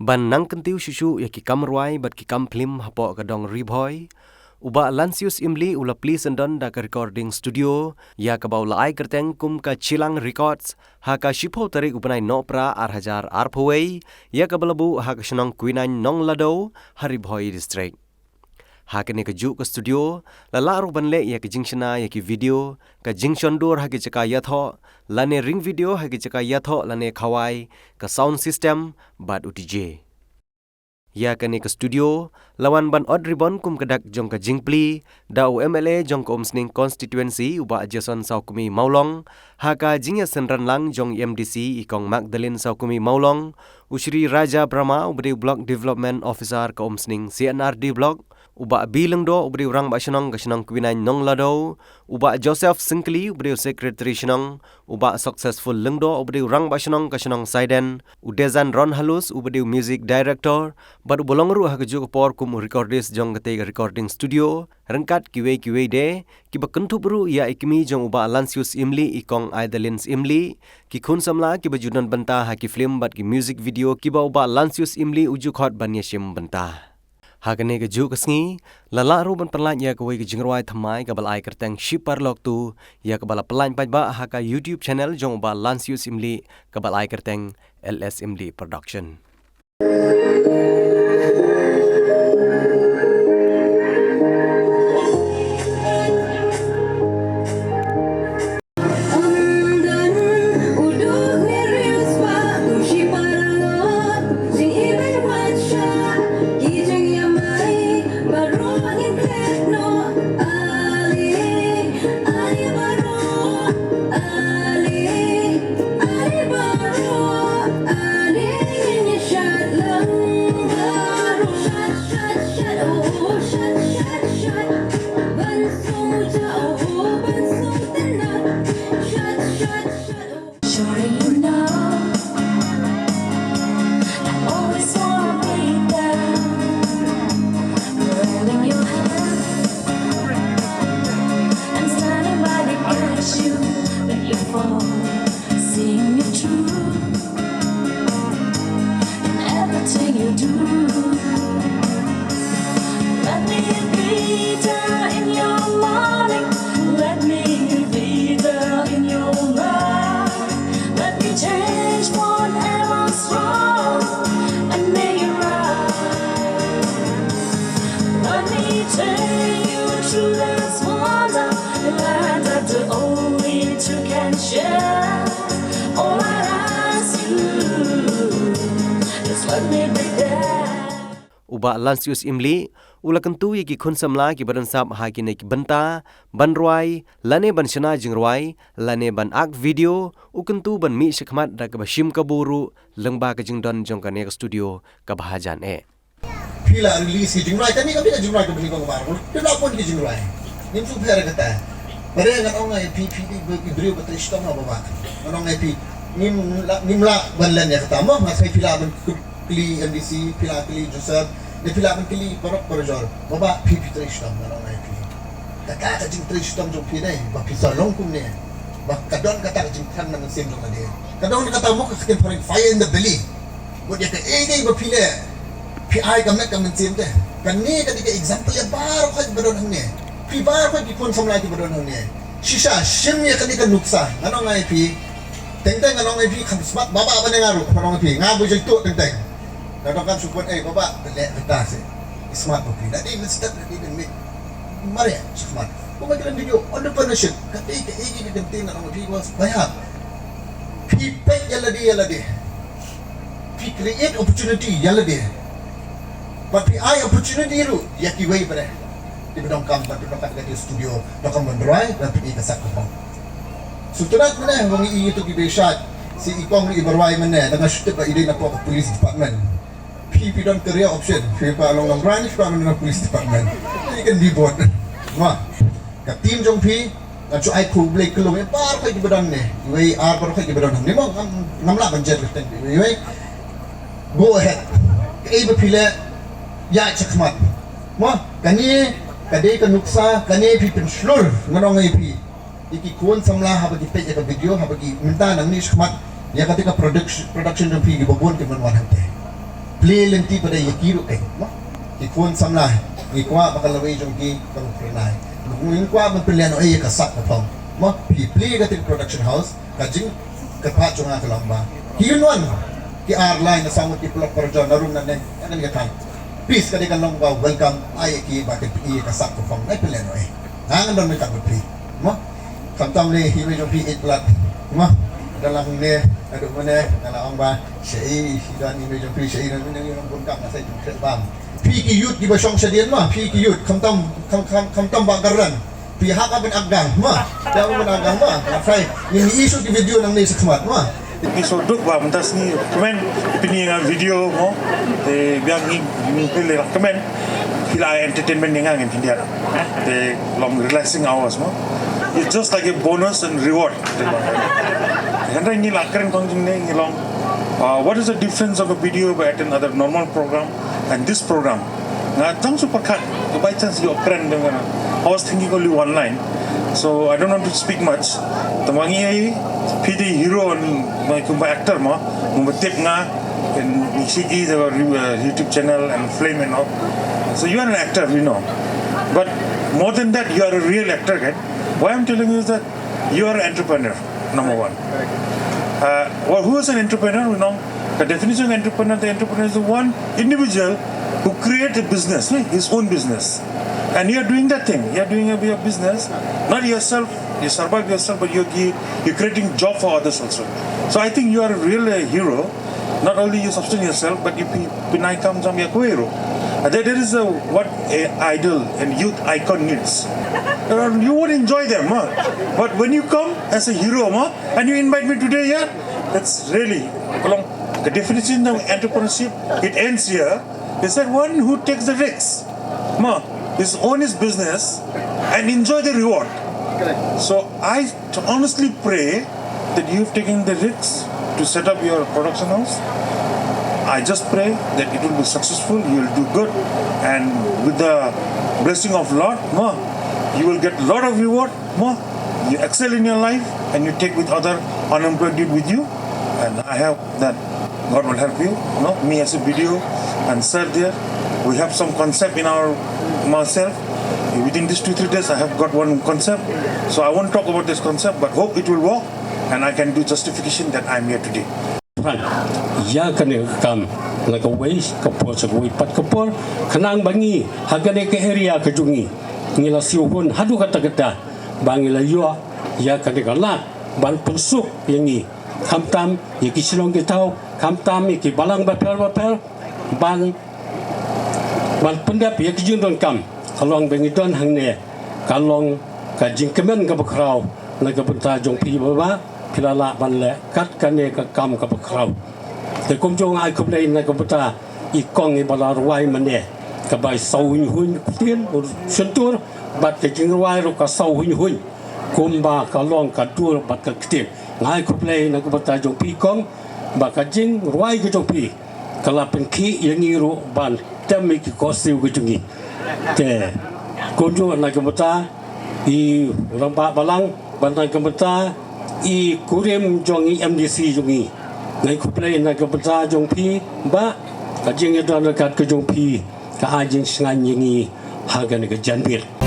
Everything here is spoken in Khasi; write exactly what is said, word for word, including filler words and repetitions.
Ban nang kyntiew shuh shuh ïa ki kam rwai bad ki kam phlim hapoh ka dong Ri Bhoi, u Bah Lansius Imli u la plie syndon da ka recording studio ïa kaba u la ai kyrteng kum ka Chilang Records ha ka shiphew tarik u bnai Nohprah ar hajar arphew wei, ïa kaba la buh ha ka shnong Kwinain Nonglado ha Ri Bhoi District. Ha kane kajuh ka studio la lah ruh ban leh ïa ka jingshna ïa ki video, ka jingshon dur ha ki jaka ïathoh lane ring video ha ki jaka ïathoh lane khawai, ka sound system bad u DJ. Ïa kane ka studio la wan ban ot ribbon kum ka dak jong ka jingplie da u MLA jong ka Umsning Constituency u Bah Jason Sawkmie Mawlong, ha ka jingïasynran lang jong i MDC i Kong Magdalene Sawkmie Mawlong, u Shri Raja Brahma uba dei u Block Development Officer ka Umsning C&RD Block, u Bah B Lyngdoh uba dei u Rangbah Shnong ka shnong Kwinain Nonglado, u Bah Joseph Syngkli uba dei u Secretary Shnong, u Bah Successful Lyngdoh uba dei u Rangbah Shnong ka shnong Saiden, u Dezan Ronhalus uba dei u Music Director bad uba long ruh ha kajuh ka por kum u recordist jong katei ka recording studio, ryngkat kiwei kiwei de kiba kynthup ruh ïa i kmie jong u Bah Lansius Imli i Kong Idalins Imli, ki khun samla kiba ju don bynta ha ki phlim bad ki music video kiba u Bah Lansius Imli u ju khot ban ïashim bynta. Ha kane kajuh ka sngi la lah ruh ban pynlait ïa kawei ka jingrwai thymmai kaba la ai kyrteng Shipar Loktu, ïa kaba la pynlait paidbah ha ka YouTube channel jong u Bah Lansius Imli kaba la ai kyrteng LS Imli Production. Sure you know, I always wanna be there, holding your hand and standing by to catch you when you fall, seeing you through in everything you do. Let me be there in your morning. Let me be there in your night. Let me change whatever's wrong and make it right. Let me take you through this wonder, the land that the only two can share. All I ask you is let me be there. U Bah Lansius Imli u la kyntu ïa ki khun samla kiba don sap ha kine ki bynta ban rwai lane ban shna jingrwai lane ban act video, u kyntu ban mih shakhmat da kaba shim kabu ruh lyngba ka jingdon jong kane ka studio kaba hajan eh. Phi la release ki jingrwai, kane ka dei ka jingrwai kaba nyngkong ba phi la pun ki jingrwai. Ngim shu pher kata. Ba re ngan ong ïa phi, phi dei i briew ba trei shitom ha Bah Bah. Ngan ong ïa phi, ngim lah, ngim lah ban len ïa kata mo, nga sngew phi lah ban kylli MDC, phi lah kylli Joseph, ne phi lah ban kylli paralok parajor. Bah Bah, phi, phi trei shitom, ngan ong ïa phi. Kata ka jingtrei shitom jong phi dei ba phi sa long kumne. Ba ka don kata ka jingkren na mynsiem jong lade. Ka don kata mo ka ktien phareng, fire in the belly. Bad ïa kaei kaei ba phi leh, phi ai ka met ka mynsiem te. Kane ka dei ka example ïa baroh kiba don hangne. Phi baroh ki khun samla kiba don hangne. Shisha shim ïa kane ka nuksa, ngan ong ïa phi. Teng teng ngan ong ïa phi, kham smat Bah Bah ban ïa nga ruh, ngan ong ïa phi, nga ba ju ïathuh teng teng. Nga donkam shu put, eh, Bah Bah, leh kata seh. Smat ba phi. Lada dei mynstep, lada dei mynmiet, mar ïa shakhmat. Kumba ki don video, entrepreneurship. Kata kaei kaei ka ktien, ngan ong ïa phi, ba ïa phi peit ïa lade ïa lade. Phi create opportunity ïa lade. Bad phi ai opportunity ruh ïa kiwei pat kiba donkam ban pyndonkam ïa ka studio, donkam ban rwai, ban pyni ka sak ka pop. Shu tynat mynne, ba ngi i ïa tu kiba shait, shi i kong ruh iba rwai mynne, da nga shu tip ba i dei na pop ka police department. Phi, phi don career option, phi pat long long rwai, phi pat mynne na police department. You can be both. Ma. Ka team jong phi, ngan shu ai khublei kylluid ïa baroh kiba don ne. Iwei ar baroh kiba don ne. Mo ngam, ngam lah ban jer kyrteng iwei iwei. Go ahead. Kaei ba phi leh, ïa shakhmat. Mo, kane ka dei ka nuksa, kane phi pynshlur, ngan ong ïa phi. Ïa ki khun samla haba ki peit ïa ka video, haba ki mynta nangne shakhmat, ïa kata ka production, production jong phi kiba bun kin wan hangte. Plie lynti pat ïa ki ruh keiñ, mo. Ki khun samla, ngi kwah ba ka lawei jong ki kan phyrnai. Ngi kwah ban pynlehnohei ïa ka sak ka thong, mo. Phi plie ïa ka Tin Production House, ka jing, ka pha jong nga ka long ba ki ïun wan, ki ar lai na saw ngut ki paralok parajor na rum na neng, ïa kane ka thaiñ. Please, ka dei ka long ba welcome, ai ïa ki ba kin plie ïa ka sak ka thong, nai pynlehnohei. Nga ngan don mynta bad phi, mo. Khamtam ne i mei jong phi Ïeit Palat, mo. Ka la ong ne, naduh mynne ka la ong ba shaei, i don i mei jong phi shaei, don mynne i long bun kam na sai jong khreh bam. Phi ki youth kiba shong shadien, mo, phi ki youth, khamtam, kham, kham, khamtam ba garden. Phi hap ban akgang, mo. Phi hap ban akgang, mo. Ngan try. Ngin ïohi shuh ki video nangne shakhmat, mo. Ngi shu duk ba mynta sngi kmen pynïeng ïa video, mo. Te biang ngi, ngi phi la kmen. Phi la entertainment ïa nga, ngin khyndiat. Te long relaxing hours, mo. It's just like a bonus and reward. Hynrei ngi la kren tang jingne ngi long, uh, what is the difference of a video by attend other normal program and this program? Nga tang super cut. By chance you friend dengan, I was thinking only one line. So I don't want to speak much. Tang ba ngi phi dei hero and my kumba actor, mo, mo tip nga in Nishiki, the, uh, YouTube channel and film and all. So you are an actor, we know. But more than that, you are a real actor, kan? Why I'm telling you is that you are an entrepreneur, number one. Uh, well, who is an entrepreneur? You know, the definition of entrepreneur, the entrepreneur is the one individual who create a business, eh, his own business. And you are doing that thing. You are doing a, your business, not yourself. You survive yourself, but you're, gi- you're creating job for others also. So I think you are a real, uh, hero. Not only you sustain yourself, but you pe- pynïaid kam jam ïa kawei ruh. Uh, that, that is a, what a idol and youth icon needs. Uh, you won't enjoy them, huh? But when you come as a hero, huh, and you invite me today here, that's really, along the definition of entrepreneurship, it ends here. Is that one who takes the risks, ma, is own his business and enjoy the reward. So I honestly pray that you've taken the risks to set up your production house. I just pray that it will be successful, you will do good, and with the blessing of Lord, ma, you will get lot of reward, ma. You excel in your life and you take with other unemployed youth with you. And I hope that God will help you. No, me as a B D O and sir there, we have some concept in our myself. Within these two, three days, I have got one concept. So I won't talk about this concept, but hope it will work and I can do justification that I'm here today. Ïa kane ka kam na kawei ka por sha kawei pat ka por, khnang ba ngi ha kane ka area ka jong ngi, ngi la siew hun haduh katta katta ba ngi la ïoh ïa kane ka lad ban pynsuk ïa ngi, khamtam ïa ki shnong ki thaw, khamtam ïa ki balang bapher bapher, ban ban pyndep ïa ki jingdonkam. Ka long ba ngi don hangne ka long ka jingkmen kaba khraw na ka bynta jong phi ba, ba phi la lah ban leh kat kane ka kam kaba khraw. Te kumjuh nga ai khublei na ka bynta i kong iba la rwai mynne, kaba i saw huiñ huiñ ktien u shyntur, bad ka jingrwai ruh ka saw huiñ huiñ kumba ka long ka dur bad ka ktien. Nga ai khublei na ka bynta jong phi kong ba ka jingrwai ka jong phi ka la pynkhih ïa ngi ruh ban tem ïa ki khohsiew ki jong ngi. Te kumjuh na ka bynta i rangbah balang bad na ka bynta i kurim jong i M D C jong ngi, nga ai khublei na ka bynta jong phi ba ka jingïadon ryngkat ka jong phi ka ai jingshngaiñ ïa ngi ha kane ka janmiet.